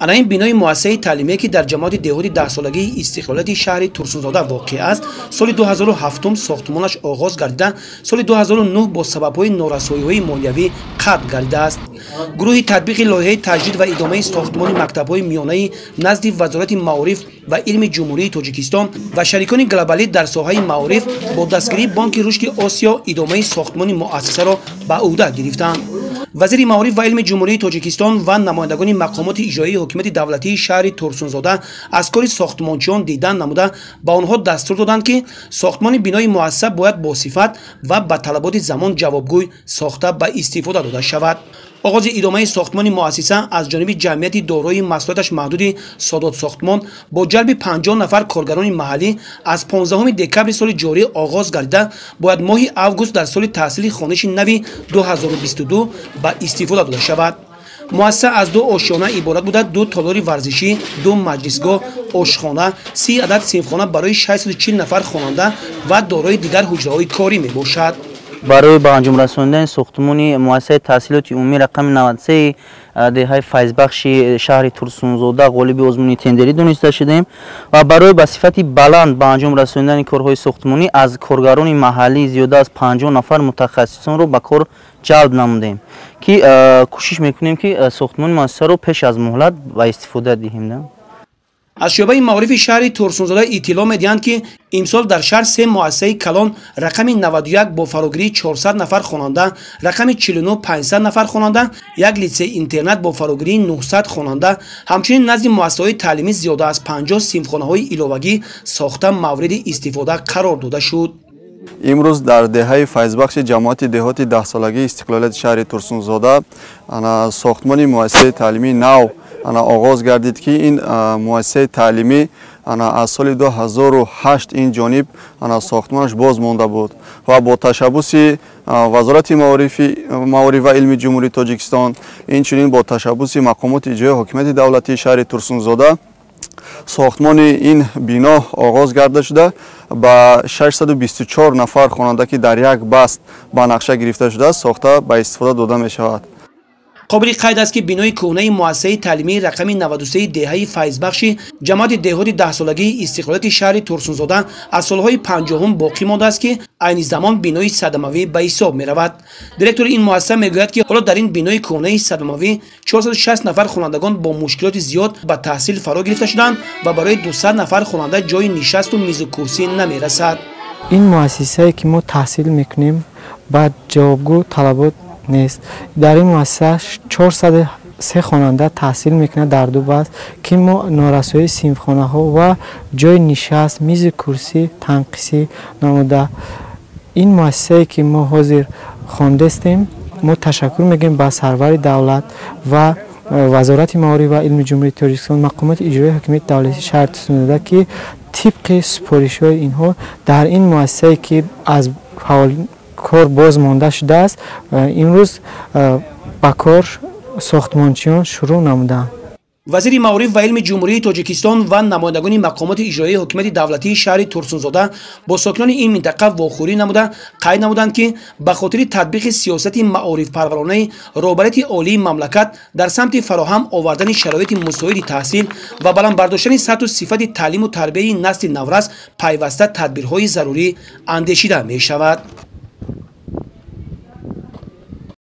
Ана ин бинои муассисаи таълимие, ки дар ҷамоати деҳоти даҳсолагии истиқлолияти шаҳри Турсунзода воқеъ аст, соли 2007 сохтмонаш оғоз гардида, соли 2009 бо сабабҳои норасоиҳои молиявӣ қатъ гардидааст. Гурӯҳи татбиқи лоиҳаи таҷдид ва идомаи сохтмони мактабҳои миёнаи назди Вазорати маориф ва илми Ҷумҳурии Тоҷикистон ва шарикони глобалӣ дар соҳаи маориф бо дастгирии Бонки рушди Осиё идомаи сохтмони муассисаро ба ӯҳда гирифтанд. Вазири маориф ва илми Ҷумҳурии Тоҷикистон ва намояндагони мақомоти иҷроии ҳокимияти давлатии шаҳри Турсунзода аз кори сохтмончиён дидан намуда, ба онҳо дастур доданд, ки сохтмони бинои муассиса бояд бо сифат ва ба талаботи замон ҷавобгӯй сохта ба истифода дода шавад. Оғози идомаи сохтмони муассиса аз ҷониби ҷамъияти дорои масъулияташ маҳдуди Содотсохтмон бо ҷалби 50 нафар коргарони маҳаллӣ аз 15 декабри соли ҷорӣ оғоз гардида, бояд моҳи август дар соли таҳсили хониши нави 2022 ба истифода дода шавад. Муассиса аз ду ошёна иборат буда, ду толори варзишӣ, ду маҷлисгоҳ, ошхона, 30 адад синфхона барои 640 нафар хонанда ва дорои дигар ҳуҷраҳои корӣ мебошад. Барои ба анҷом расондани сохтмони муассисаи таҳсилоти умумӣ рақами 93 деҳаи Файзбахши шаҳри Турсунзода ғолиби озмуни тендерӣ дониста шудем ва барои ба сифати баланд ба анҷом расондани корҳои сохтмонӣ аз коргарони маҳаллӣ зиёда аз 50 нафар мутахассисонро ба кор ҷалб намудем, ки кӯшиш мекунем, ки сохтмони муассисаро пеш аз муҳлат ба истифода диҳем. Аз шӯъбаи маорифи шаҳри Турсунзода иттилоъ медиҳанд, ки имсол дар шаҳр се муассисаи калон: рақами 91 бо фарогирии 400 нафар хонанда, рақами 49 500 нафар хонанда, як литсей-интернат бо фарогирии 900 хонанда, ҳамчунин назди муассисаҳои таълимӣ зиёда аз 50 синфхонаҳои иловагӣ сохта мавриди истифода қарор дода шуд. Имрӯз дар деҳаи Файзбахши ҷамоати деҳоти даҳсолагии истиқлолияти шаҳри Турсунзода сохтмони муассисаи таълимии нав оғоз гардид, ки ин муассисаи таълимӣ аз соли 2008 ин ҷониб сохтмонаш боз монда буд ва бо ташаббуси Вазорати маориф ва илми Ҷумҳурии Тоҷикистон, инчунин бо ташаббуси мақомоти иҷроии ҳокимияти давлатии шаҳри Турсунзода сохтмони ин бино оғоз гарда шуда, ба 624 нафар хонанда, ки дар як баст ба нақша гирифта шудааст, сохта ба истифода дода мешавад. Қобили қайд аст, ки бинои кӯҳнаи муассисаи таълимии рақами 93 деҳаи Файзбахши ҷамоати деҳоти даҳсолагии истиқлолияти шаҳри Турсунзода аз солҳои 50-ум боқӣ мондааст, ки айни замон бинои садамавӣ ба ҳисоб меравад. Директори ин муассиса мегӯяд, ки ҳоло дар ин бинои кӯҳнаи садамавӣ 460 нафар хонандагон бо мушкилоти зиёд ба таҳсил фаро гирифта шуданд ва барои 200 нафар хонанда ҷои нишасту мизу курсӣ намерасад. Ин муассисае, ки мо таҳсил мекунем, ба ҷавобгӯ талабот нест. Дар ин муассиса 403 хонанда таҳсил мекунад дар ду баст, ки мо норасоии синфхонаҳо ва ҷои нишаст, мизи курсӣ танқисӣ намуда. Ин муассисае, ки мо ҳозир хондестем, мо ташаккур мегӯем ба сарвари давлат ва Вазорати маориф ва илми Ҷумҳурии Тоҷикистон, мақомоти иҷроии ҳокимияти давлатии шаҳри Турсунзода, ки тибқи супоришҳои инҳо дар ин муассисае, ки аз фаъол кор боз монда шудааст, имрӯз ба кор сохтмончиён шурӯъ намуданд. Вазири маориф ва илми Ҷумҳурии Тоҷикистон ва намояндагони мақомоти иҷроии ҳокимияти давлатии шаҳри Турсунзода бо сокинони ин минтақа вохӯрӣ намуда, қайд намуданд, ки ба хотири татбиқи сиёсати маорифпарваронаи роҳбарияти олии мамлакат дар самти фароҳам овардани шароити мусоиди таҳсил ва баланд бардоштани сатҳу сифати таълиму тарбияи насли наврас пайваста тадбирҳои зарурӣ андешида мешавад.